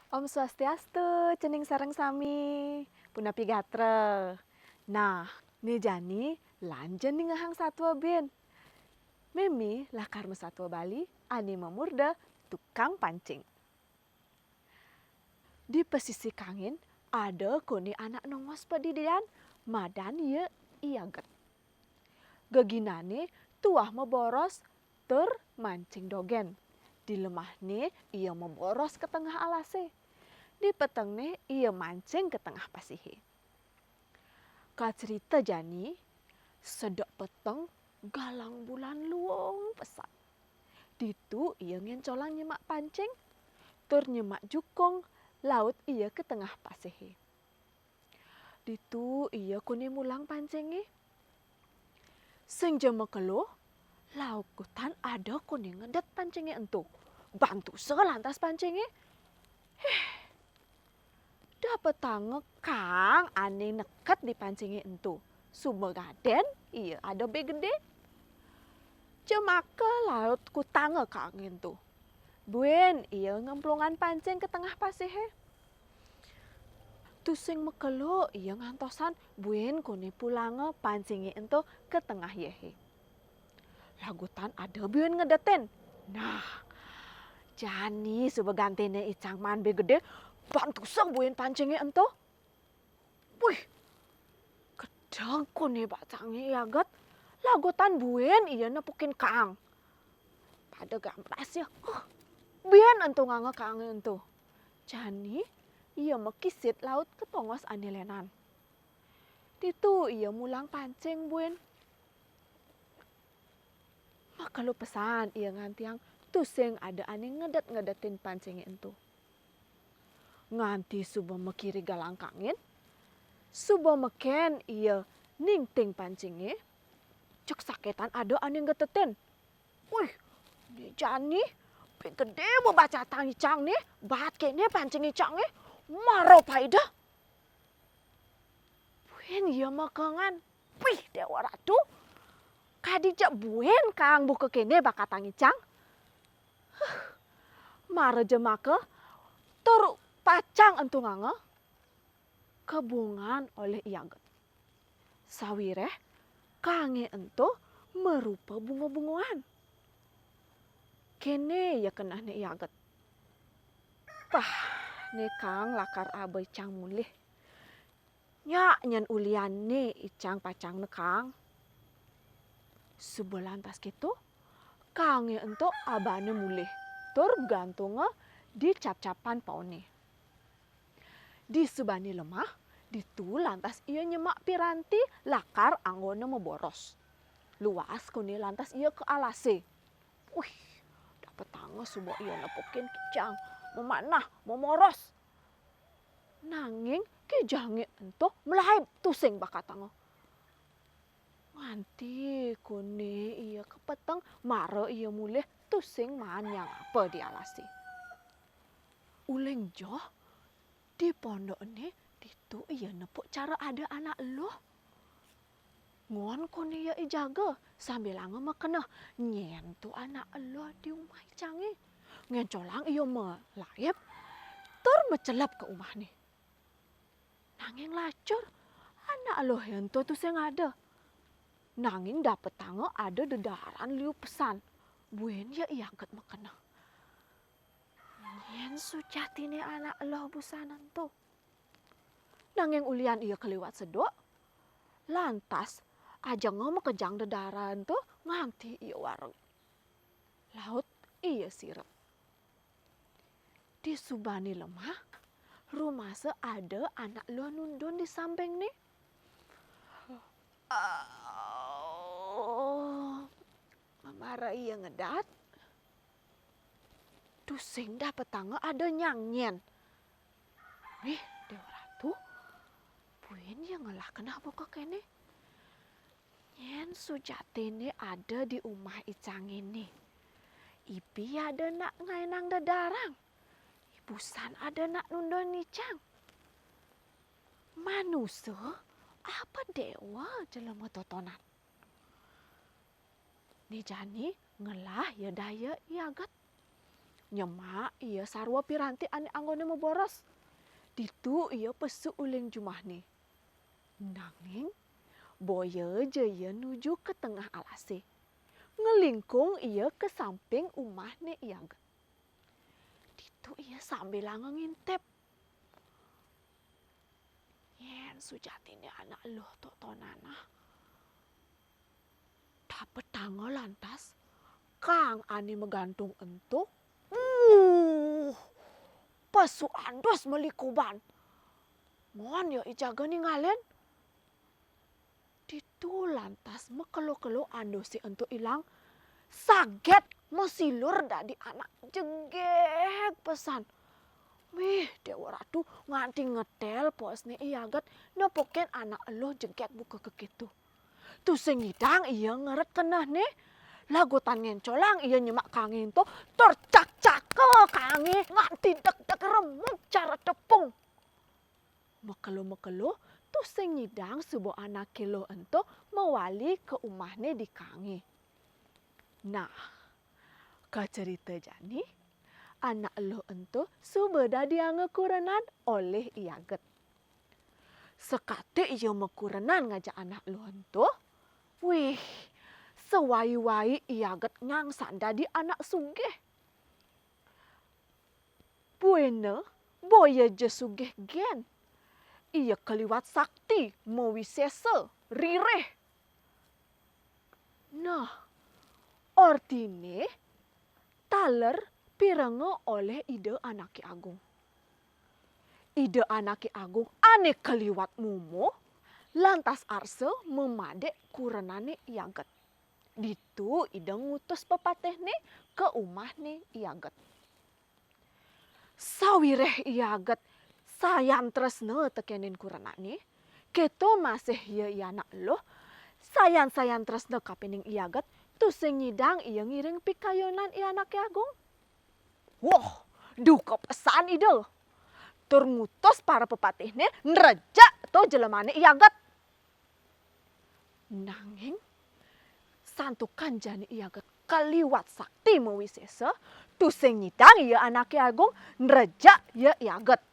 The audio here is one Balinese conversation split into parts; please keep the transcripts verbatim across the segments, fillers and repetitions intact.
Om Swastiastu, cening sareng sami. Punapi gatra? Nah, né jani lanjeng ningehang satua buin. Mémé lakar masatua Bali ané mamurda tukang pancing. Di pasisi kangin ada koné anak nongos padidian, madan ia I Aget. Geginané tuah maboros tur mancing dogén. Di lemahné ia maboros ka tengah alasé. Di petengné ia mancing ka tengah pasihé. Kacerita jani, sedek peteng galang bulan luung pesan. Ditu ia ngéncolang nyemak pancing, tur nyemak jukung laut ia ka tengah pasihé. Ditu ia koné mulang pancingé. Sing ja makelo, lagutan ada koné ngedet pancingé ento. Bantusa lantas pancingé. Héh, dapetanga kaang ané neket di pancingé ento. Suba ngadén, ia ada bé gedé. Jemaka laut kutanga kaangé ento. Buin ia ngemplungan pancing ka tengah pasihé. Tusing makelo ia ngantosan buin koné pulanga pancingé ento ka tengah yéhé. Lagutan ada buin ngedetin. Nah, jani suba gantiné icang maan bé gedé, bantusa buin pancingé ento. Wih, gedeg koné bacangé I Aget, lagutan buin ia nepukin kaang. Pada gampras ia. Huh, buin ento nganga kaangé ento. Jani ia makisid laut ka tongos ané lénan. Ditu ia mulang pancing buin. Makelo pesan ia ngantiang tusing ada ané ngedet-ngedetin pancingé ento. Nganti suba makiri galang kangin, suba mekén ia ningting pancingé, jeg sakitan ada ané ngedetin. Wih, né jani, bé gedé bebacatang icang né, baat kéné pancing icangé, mara paida. Buin ia makengan. Wih, Déwa Ratu, kadi ja buin kaang buka kéné bakatang icang. Huh, mara jemaka tur pacang ento nganga, kabungan olih I Aget. Sawiréh kaangé ento marupa bunga-bungaan. Kéné ia kenehné I Aget. Pah, né kaang lakar aba icang mulih. Nyak nyén ulian né icang pacang nekaang. Suba lantas kéto, kaangé ento abané mulih, tur gantunga di cap-capan paoné. Di subané lemah, ditu lantas ia nyemak piranti lakar anggona maboros. Luas koné lantas ia ka alasé. Wih, dapetanga suba ia nepukin kijang, mamanah, mamoros. Nanging kijangé ento malaib tusing bakatanga. Nganti koné ia ka peteng, mara ia mulih tusing maan nyang apa di alasé. Uling joh, di pondokné ditu ia nepuk cara ada anak eluh. Ngon koné ia ijaga, sambilanga makeneh nyén to anak eluh di umah icangé. Ngéncolang ia malaib, tur macelep ka umahné. Nanging lacur, anak eluhé ento tusing ada. Nanging dapetanga ada dedaaran liu pesan, buin ia I Aget makeneh. Nyén sujatiné anak eluh busan ento. Nanging ulian ia kaliwat seduk, lantas ajenga makejang dedaaran ento nganti ia wareg. Laut ia sirep. Di subané lemah, rumasa ada anak eluh nundun di sampingné. Ah, mara ia ngedat, tusing dapetanga ada nyang nyén. Wih, Déwa Ratu, buin ia ngelah keneh buka kéné. Nyén sujatiné ada di umah icangé né. Ibi ada nak ngaénang dedaaran. Busan ada nak nundun icang. Manusa apa déwa jelema totonan? Né jani ngelah ia daya I Aget. Nyemak ia sarwa piranti ané anggoné maboros. Ditu ia pesu uling jumahné. Nanging boya ja ia nuju ka tengah alasé. Nglingkung ia ka samping umahné I Aget. Ditu ia sambilanga ngintip. Yén sujatiné anak eluh totonan, ah. Dapetanga lantas kang ané magantung ento. Uh, pesu andus malikuban. Ngon ya I Jaga ningalin. Ditu lantas makelo-kelo andusé ento ilang. Sagét masilur dadi anak jegég pesan. Wih, Déwa Ratu nganti ngetél posné I Aget nepukin anak eluh jegég buka kéto. Tusing nyidang ia ngeret kenehné. Lagutan ngéncolang ia nyemak kangé ento, tur cak-caka kangé nganti deg-deg remuk cara tepung. Makelo-makelo, tusing nyidang suba anaké eluh ento mawali ka umahné di kangé. Nah, kacerita jani, anak eluh ento suba dadianga kurenan olih I Aget. Sekatik ia makurenan ngajak anak eluh ento, wih, sawai-wai I Aget nyangsan dadi anak sugih. Buina boya ja sugih gén. Ia kaliwat sakti, mawisésa, ririh. Nah, ortiné taler pirenga olih Ida Anaké Agung. Ida Anaké Agung ané kaliwat momo, lantas arsa mamadik kurenané I Aget. Ditu Ida ngutus pepatihné ka umahné I Aget. Sawireh I Aget sayan tresna tekenin kurenané, kéto masih ia I Anak Eluh, sayan-sayan tresna kapining I Aget, tusing nyidang ia ngiring pikayunan I Anaké Agung. Wah, duka pesan Ida. Tur ngutus para pepatihné nrejek to jelemané I Aget. Nanging santukan jani I Aget kaliwat sakti mawisésa, tusing nyidang ia Anaké Agung nrejek ia I Aget.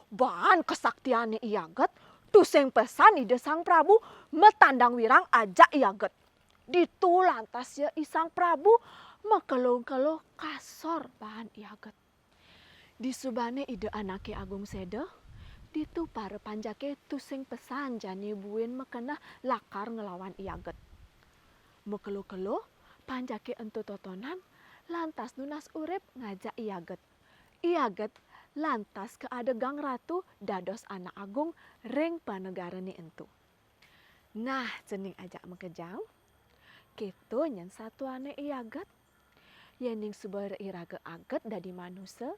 Baan kasaktiané I Aget, tusing pesan Ida Sang Prabu matandang wirang ajak I Aget. Ditu lantas ia I Sang Prabu makelo-kelo kasor baan I Aget. Disubané Ida Anaké Agung séda, ditu para panjaké tusing pesan jani buin makeneh lakar nglawan I Aget. Makelo-kelo, panjaké ento totonan lantas nunas urip ngajak I Aget. I Aget lantas kaadegang ratu dados anak agung ring panegarané ento. Nah, cening ajak makejang, kéto nyén satuané I Aget. Yéning suba iraga aget dadi manusa,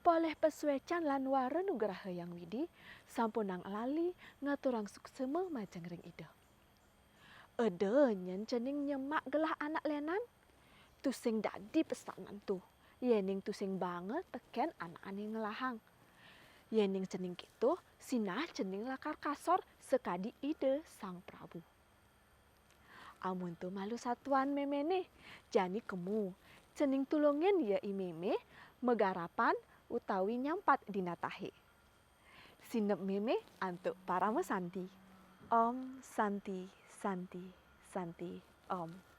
polih pasuécan lan wara nugraha Hyang Widhi, sampunang lali ngaturang suksema majeng ring Ida. Eda nyén cening nyemak gelah anak lénan, tusing dadi pesan ento, yéning tusing baanga tekén anak ané ngelahang. Yéning cening kéto, sinah cening lakar kasor sakadi Ida Sang Prabu. Amun to malu satuan méméné, jani kemu, cening tulungin ia I Mémé magarapan utawi nyampat dina tahé. Sineb Mémé antuk parama santi. Om Santi, Santi, Santi, Om.